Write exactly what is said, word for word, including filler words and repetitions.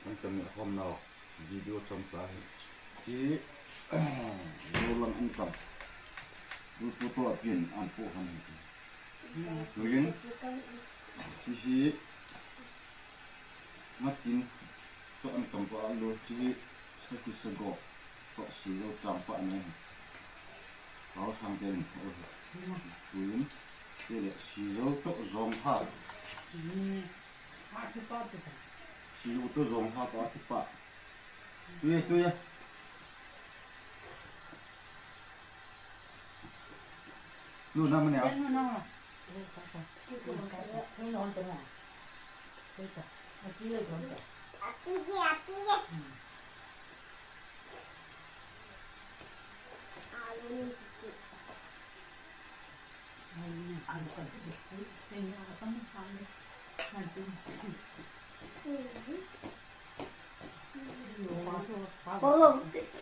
An tam ni khom nau video chomcha hi. Hi, Zolang an tam. Tu tu to pin an po han hi. Tuin, hi hi, matin to an tam pa lo hi, sa ki sa go. To si lo chang pa ne. Kau sang ten. Tuin, hi le si lo to zong ha. Siu to zong ha pa ti pa. Tuye, tuye. Lu na mane a.